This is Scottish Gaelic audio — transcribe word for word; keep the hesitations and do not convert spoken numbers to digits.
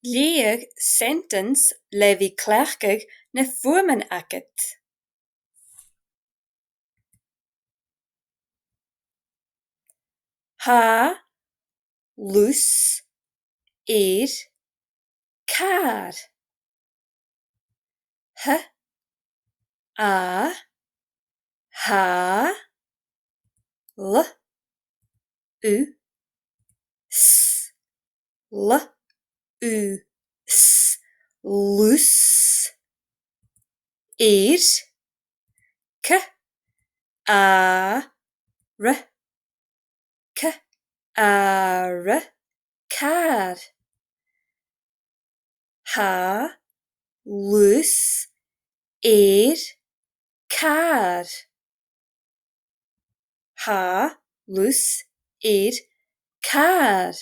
Leugh sentence le bhith cleachdadh na fuaimean agad. Tha lus air càr. Th, a, tha, l, u, s, l, u, s, lus, air, c, a, r, c, a, r, càr. Tha lus air càr. Tha lus air càr.